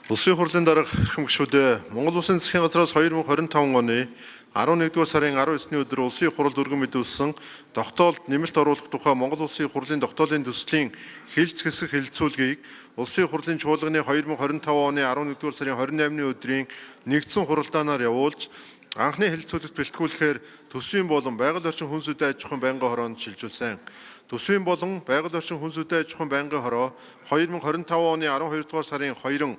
Улсын хурлын дарга эрхэм гишүүдээ, Монгол Улсын засгийн газраас 2025 оны 11-р сарын 19-ний өдөр Улсын их хуралд өргөн мэдүүлсэн тогтоолд нэмэлт оруулах тухай Монгол Улсын их хурлын тогтоолын төслийн хэлц хэсэг хэлэлцүүлгийг Улсын их хурлын чуулганы 2025 оны 11-р сарын 28-ны өдрийн нэгдсэн хуралдаанаар явуулж анхны хэлэлцүүлэгт бэлтгүүлэхээр төсвийн болон байгаль орчин хүн зүйтэй аж ахуйн байнгын хороонд шилжүүлсэн. Төсвийн болон байгаль орчин хүн зүйтэй аж ахуйн байнгын хороо 2025 оны 12 дугаар сарын 2-н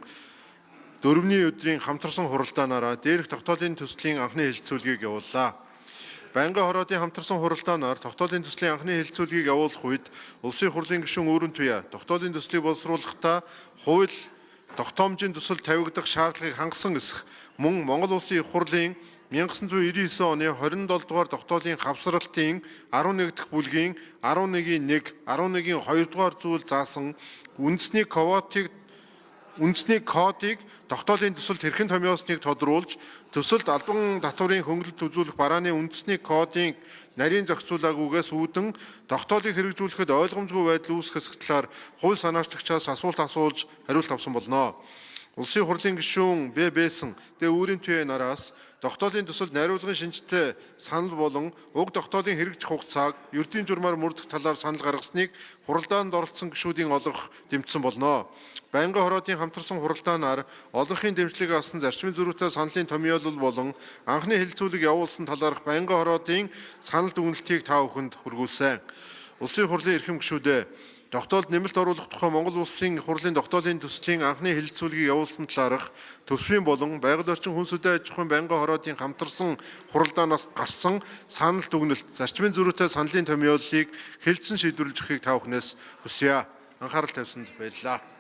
дөрөвний өдрийн хамтарсан хуралдаанаараа дээрх тогтоолын төслийн анхны хэлэлцүүлгийг явууллаа. Байнгын хороодын хамтарсан хуралдаанаар тогтоолын төслийн анхны хэлэлцүүлгийг явуулах үед Улсын их хурлын гишүүн Өөрөн Туяа тогтоолын төслийг боловсруулахдаа хууль тогтоомжийн төсөл тавигдах шаардлагыг хангасан эсэх мөн Монгол Улсын их хурлын 1999 оны 27 дугаар тогтоолын хавсралтын 11 дахь бүлгийн 11-ийн 1, 11-ийн 2 дугаар зүйл заасан үндэсний квотыг үндэсний кодыг тогтоолын төсөлд хэрхэн томьёосныг тодруулж төсөлд албан татварын хөнгөлөлт үзүүлэх барааны үндэсний кодын нарийн зохицуулаагүйгээс үүдэн тогтоолыг хэрэгжүүлэхэд ойлгомжгүй байдал үүсгэх талаар хууль санаачлагчаас асуулт асуулж хариулт авсан болно. Улсын хурлын гишүүн Б. Бэсэн Д. Үүрийн туяа нараас тогтоолын төсөлд найруулгын шинжтэй санал болон уг тогтоолын хэрэгжих хугацааг ердийн журмаар мөрдөх талаар санал гаргасныг хуралдаанд оролцсон гишүүдийн олонх дэмжсэн болно. Байнгын хороодын хамтарсан хуралдаанаар олонхын дэмжлэг авсан зарчмын зөрүүтэй саналын томьёолол болон анхны хэлэлцүүлэг явуулсан талаарх байнгын хороодын санал дүгнэлтийг та бүхэнд хүргүүлсэн. Улсын хурлын эрхэм гишүүдээ, тогтоолд нэмэлт оруулах тухай Монгол Улсын их хурлын тогтоолын төслийн анхны хэлэлцүүлгийг явуулсан талаарх төсвийн болон байгаль орчин хүн зүйтэй аж ахуйн байнгын хороодын хамтарсан хуралдаанаас гарсан санал дүгнэлт зарчмын зөрүүтэй саналын томьёоллыг хэлэлцэн шийдвэрлэж өгөхийг та бүхнээс хүсье. Анхаарал тавьсанд баярлалаа.